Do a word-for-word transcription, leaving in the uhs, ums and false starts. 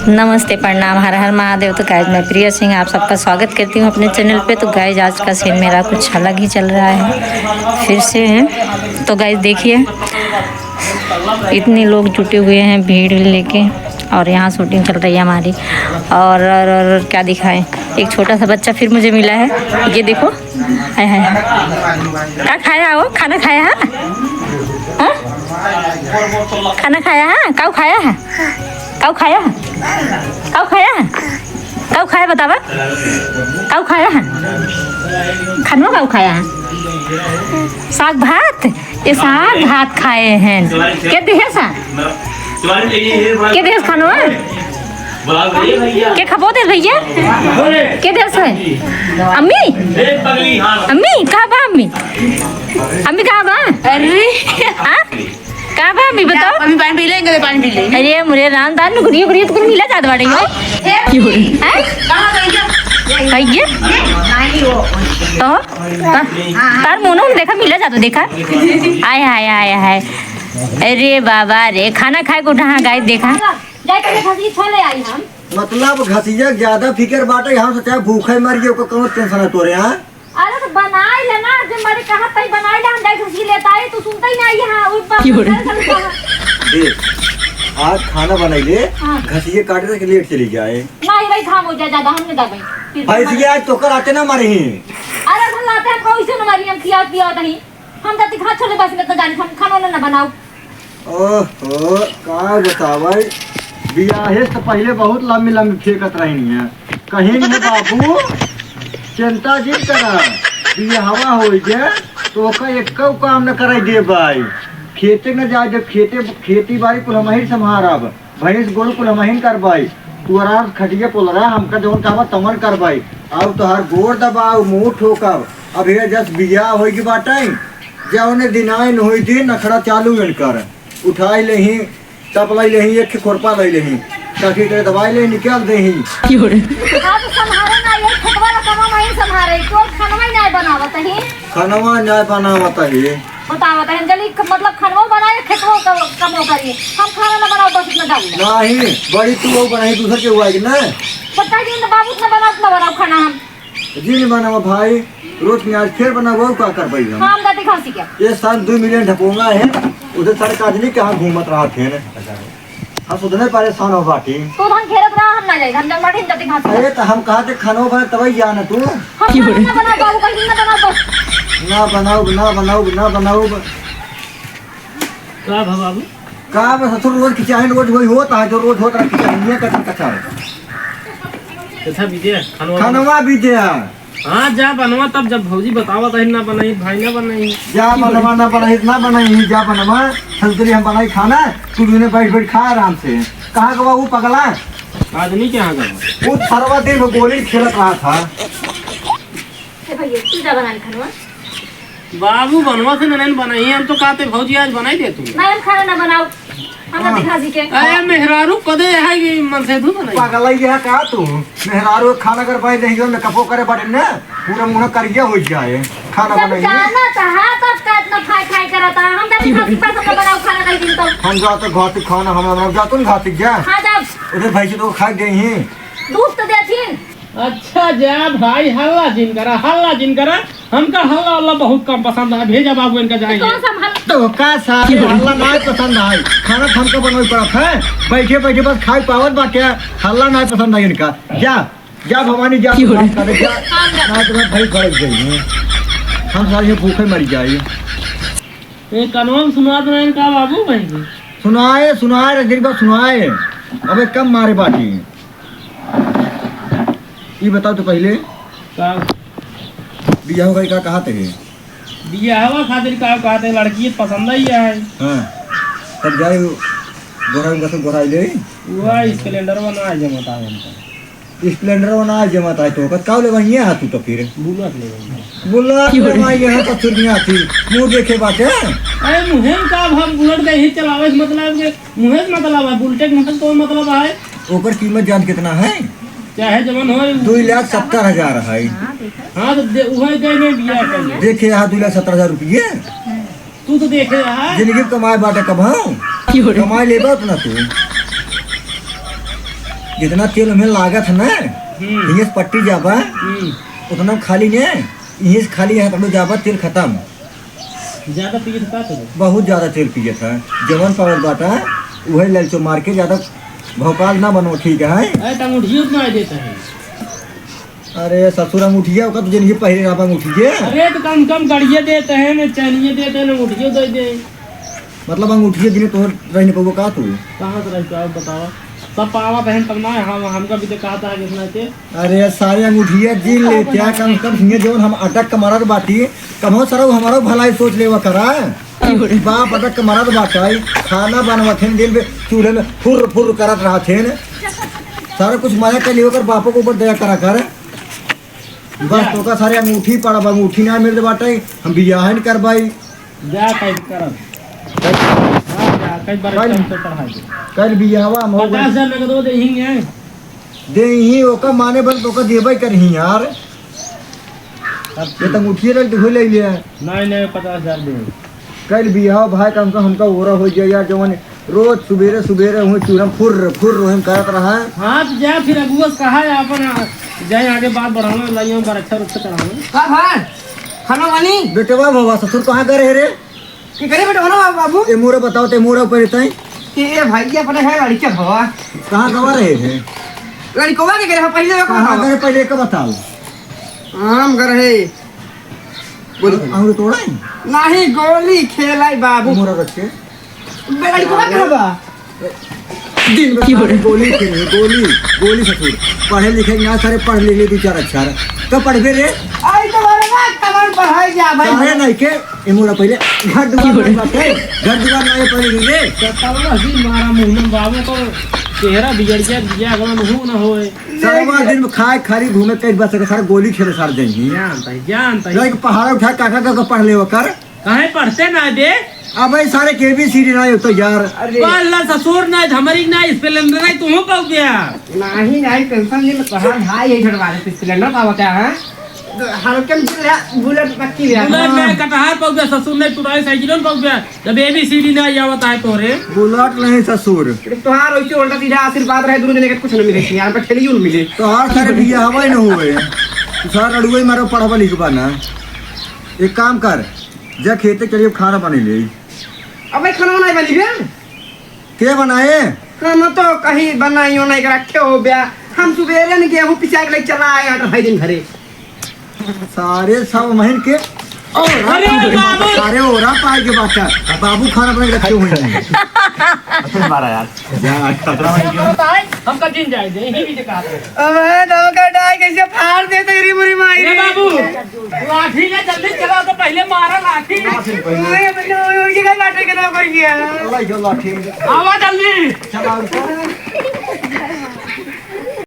नमस्ते, प्रणाम, हर हर महादेव। तो गाइस, मैं प्रिया सिंह आप सबका स्वागत करती हूँ अपने चैनल पे। तो गाइस, आज का सीन मेरा कुछ अलग ही चल रहा है फिर से है। तो गाइस, देखिए, इतने लोग जुटे हुए हैं भीड़ लेके, और यहाँ शूटिंग चल रही है हमारी। और, और, और क्या दिखाएं, एक छोटा सा बच्चा फिर मुझे मिला है, ये देखो। हाय, हाय। का खाया हो? खाना खाया है? हाँ? खाना खाया है? काऊ खाया है? काऊ खाया है? काऊ खाया है? काऊ खाया बतावा? काऊ खाया है? खानवा काऊ खाया है? साग भात? ये साग भात खाए हैं। के देहे सा? के देहे खानवा? के खबो दे भैया? के देस है? अम्मी? अम्मी, कहाँ बा अम्मी? अम्मी, कहाँ बा? अरे। हाँ? कहाँ बा अम्मी, बताओ? अम्मी, पानी पी लेंगे, पानी पी लेंगे। अरे, मुरे राम दान, नुकरी, उकरी, तो कुल मिला जात बाटे, हो? हैं? कहाँ गई? कहिए? तो? ता-, तार मुँह देखा, मिला जात, देखा? आय, हाय, हाय, हाय। अरे बाबा रे, खाना खाए को उठा, हाँ, गाइस, देखा? जाए के घसी छोले आई हम। मतलब, घसिया ज्यादा फिकर बाटे, हम सोचा भूखे मर गए, ओकर कौनो टेंशन है तोरे, हाँ? अरे, तो बनाई ले ना, जे मरे कहा तई बनाई ले, हम जाए घसी लेता है, तू सुनता ही नहीं, हाँ, वो बात क्यों रे? कर सकता है। देख, आज खाना बनाई ले, हाँ। घसिए काटे तक लेट चली जाए। नहीं भाई, घाम हो जाए ज्यादा, हम नहीं दबाई। फिर भैंसिया आज तोकर आते ना मारे ही। अरे, हम लाते हैं, कोई से ना मारी, हम खिया पिया नहीं। हम जाती घास छोले बस में तो जानी, हम खाना वाना ना बनाओ। ओहो, का बतावै, बियाहे से पहिले बहुत लंबी लंबी फेंकत रहनी है। कहीं नहीं बाबू, चिंता जिन करा, बियाहवा होइ गया तो ओका एक्को काम न कराई दे भाई। खेते न जाए, जब खेते, खेती बाड़ी कुल हमही संभारब, भैंस गोरू कुल हमही करबाई। तू आराम से खटिया पोलरा, हमका जौन कहबा तवन करबाई। अब तोहार गोड़ दबाओ, मुंह ठोकब। अब हे जस बियाह होइ के बाटे, जौने दिन आइन होइ दिन नखड़ा चालू इनकर। उठाई लेही, तप लाई लेही, एक खुरपा लाई लेही, काठी करे दवाई ले निकाल देही। हाँ, तो संभारे ना, ये खेतवा ला कमा वहीं संभारे, क्यों खानवा ही ना बनावत ही? खानवा ना बनावत ही। बतावत है, जल्दी ख-, मतलब खानवा बनाए, खेतवा क-, कमो करिए। हम खाना ना बनाओ, बस इतना डाल दे। नहीं, बड़ी तू वो बनाई, दूसर के हुआ है कि ना? पता नहीं, तो बाबू इतना बनाओ, इतना बनाओ खाना हम। जी नहीं बनावा भाई, रोज के आज फिर बनावा, का कर पाई हम? हाँ, हम दादी खांसी क्या? ये साल दो मिलियन ढकोंगा है, उधर सारे काजनी कहाँ घूमत रहा थे ने? हम सुधने परेशान हो बाटी। तू धान घेरत रहा, हम ना जाई, हम जब मरे, हम दादी खांसी। अरे, तो हम कहा थे खानो बने तबई जा ना तू। हम खाना ना बनाओ, बाबू, कहीं ना बनाओ, बस। ना बनाओ, ना बनाओ, ना बनाओ। का भा बाबू? का बस ससुर रोज खिंचाइन रोज वही होत है, जो रोज होत रहा खिंचाइन, ये कचर कचर। अच्छा विजय, खानवा खानवा विजय। हाँ, जा बनवा तब, जब भौजी बतावत है ना बनाई, भाई ना बनाई। जा बनवा ना बनाई, ना बनाई, जा बनवा। ससुरी हम बनाई खाना, तू दुने बैठ बैठ खा आराम से। कहाँ गवा वो पगला? आदमी कहाँ गवा? वो सरवा दिन वो गोली खेलत रहा था। ए भैया, तू जा बना ले खानवा। बाबू बनवा से ननन बनाई, हम तो कहते भौजी आज बनाई दे तू। नहीं, हम खाना ना बनाओ, हम हाँ। दिखा सी के। अरे मेहरारू पदे है कि मन से तू बनाई। पागल है यह का तू? मेहरारू खाना कर पाए नहीं, जो मेकअपो करे बाटे ना, पूरा मुंह करिया हो जाए, खाना जब बनाई। जाना तो है, तब का इतना खाई खाई करता, हम जब दिखा सी, पर बनाओ खाना कहीं दिन तो। हम जाते घाटी खाना, हम, हम जाते घाटी क्या? हाँ, जब। उधर भैंसी तो खा गई हैं। दूध तो देथिन। अच्छा जा भाई, हल्ला जिन करा, हल्ला जिन करा। हमका हल्ला हल्ला बहुत कम पसंद है। भेजा बाबू इनका जाएंगे। कौन सा हम हल्ला? तो का सारे हल्ला ना पसंद है। खाना तो हमका बनवे पड़त है। बैठे बैठे बस खाए पावत बाटे। हल्ला ना पसंद है इनका। जा, जा भवानी जा, क्यों रे? काम करे, जा। ना तो मैं भाई भड़क जाइए। हम सारे भूखे मर जाए। ए, कनवा में सुनात रहे का बाबू भाई? सुनाए, सुनाए रे, दिल बा सुनाए। अबे कम मारे बाटी। ई बताओ तो पहिले। का? बियाह भाई का कहत है? बियाहवा खातिर का कहत है, लड़की पसंद ही है। हाँ। तब जाए गोराई बस गोराई ले। वह स्प्लेंडर बना जमता है हमका। स्प्लेंडर बना जमता है तो का ले वही है तू तो फिर? बुलेट ले वही। बुलेट ले वही है तो फिर नहीं आती। मुंह देखे बाटे। अरे मुहे में का भाव बुलेट का ही चलावे से मतलब के मुहे से मतलब है, बुलेट के मतलब तो मतलब है। ओकर कीमत जान कितना है? चाहे जवन हो। दो लाख सत्तर हजार है। हाँ, तो दे, उहे दे में बिया कर। देखे यहाँ दो लाख सत्तर हजार रुपये। तू तो देखे यहाँ। जिंदगी कमाए बाटे कब, हाँ? कमाए लेबा अपना तू। जितना तेल हमें लागत है ना, हम्म। हियाँ से पट्टी जाबा, हम्म। उतना खाली ने, यहीं से खाली यहाँ तक जाबा, तेल खतम। ज्यादा पिए तो का करो? बहुत ज्यादा तेल पिए था, जवन पावत बाटा, उहे ललचो मार के ज्यादा भौकाल ना बनो, ठीक है? अरे, तो अंगूठियो तो ना देता है। अरे ससुर, अंगूठिया ओकर तो जिंदगी पहले रहबा अंगूठिए। अरे, तो कम कम गड़िए देते हैं ना, चैनिए देते हैं ना, अंगूठियो दे दे। मतलब अंगूठिए दिने तोहर रह नहीं पबो का तू? कहाँ से रह पाओ बताओ? सब पावा बहन तब ना, हम, हमका भी तो कहता है कितना के। अरे सारे अंगूठिया जीन ले, क्या कम कम हियाँ जवन हम अटक के मरत बाटी, कमो सरऊ हमारो भलाई सोच लेवा करा। बाप अटक के मरत बाटे, खाना बनवत हैं दिन में चूल्हे में फुर्र फुर्र करत रहत हैं। सारा कुछ मया कर लियो कर, बापो के ऊपर दया करा कर। बस तोका सारे अंगूठी पड़ब, अंगूठी ना मिलत बाटे, हम बियाह न करबाई। जा कहीं करब। हाँ, जा, कहीं बार कल, कहीं तो पढ़ाई दे। कल बियाहवा हम हो गए। पचास हजार नगदो दे ही हैं। दे ही ओका माने बन तोका देबे करही यार। अब ये तो अंगूठिए रख दे, ले लिया। नहीं, नहीं, पचास हजार दे। कल बियाह भाई, कम से कम हमका ओरा हो जाए यार, जवन रोज सुबेरे सुबेरे हुए चूल्हा फुर्र फुर्र हुए करत रहा। हाँ, तो जा फिर अगुआ से कहा है अपन, आ, जाए आगे बात बढ़ावे, लाइयों पर अच्छा रूप से चढ़ावे। का भाई, खाना पानी? बेटवा भवा ससुर कहाँ गए रहे रे? की करे बेटवा ना बाबू? ए मोरा बताओ, ते मोरा ऊपर रहता है। कि ए भाई, ये अपने है लड़के भवा। कहाँ गवा रहे थे? लड़कवा के करे, पहले का कहाँ बताओ? गए, पहले का बताओ। हम गए रहे। गोली खेले। अंगूर तोड़ा है? नहीं, गोली खेला है बाबू। मोरा रख के। बे लड़कवा कहाँ बा? दिन में की बोले? खाली गोली खेले, गोली, गोली ससुर। पढ़े लिखे ना सारे, पढ़ ले ले दो चार अक्षर। कब पढ़बे रे? आई तो बाबा, कमर पढ़ाई जा भाई। काहे नहीं के? ए मोरा पहले घर दुआर की बोले? नहीं बाटे। घर दुआर नहीं पढ़े रे। तो तब ना जी मारा मुंह में बाबू को चेहरा बिगड़ गया, बिया अगला मुंह ना होए। सरवा दिन में खाए खाली घूमे, कई बस के सारे गोली खेले सार जाएंगे। जानता है, जानता है। लाइक पहाड़ उठा, काका का पढ़ ले कर। काहे पढ़ते ना बे? अबे सारे के बी सी डी ना होता यार। अरे। वाला ससुर ना, हमरी ना, स्प्लेंडर ना, तू हो पाऊ गया। नहीं, नहीं, टेंशन नहीं, मैं कहा भाई, ये झड़वा दे, स्प्लेंडर का होता है? हल्के में ले, बुलेट पक्की ले। बुलेट नहीं, कटहार पाऊ गया, ससुर नहीं, टुटाई साइकिल पाऊ गया। जब ए बी सी डी ना आवत है तोरे। बुलेट नहीं ससुर। तोहार वैसे उल्टा सीधा आशीर्वाद रहे, दोनों जने के कुछ न मिले, यहाँ पे ठेली उन मिले। तोहार सारे बिया हवा ही न हुए। तू सारा रड़ुआ ही मारो, पढ़बा लिखबा ना। एक काम कर, जा खेते चलिए, खाना बने ले। अबे खाना बनाए बनी बे? के बनाए? हम तो कहीं बनाइयो नहीं रखे हो बे। हम सुबेरे न गेहूं पिसा के ले चला आए हैं, ढाई दिन घरे। सारे सब महीन के और अरे बाबू! सारे ओरा पाए के बात है। बाबू खाना बना के रखे हुए हैं। मारा यार। जा, खतरा हो गया। हमका जिन जाए दे, यही भी कहा था। अबे, दो का डाई कैसे फाड़ दे तेरी बुरी माई ए रे। बाबू, लाठी ले जल्दी चला तो पहले मारा लाठी। ओए, बच्चा, ओए, ओए, ये क्या लाठी के दो कर गया? चला, ये लाठी। आवा जल्दी। चला, रुको।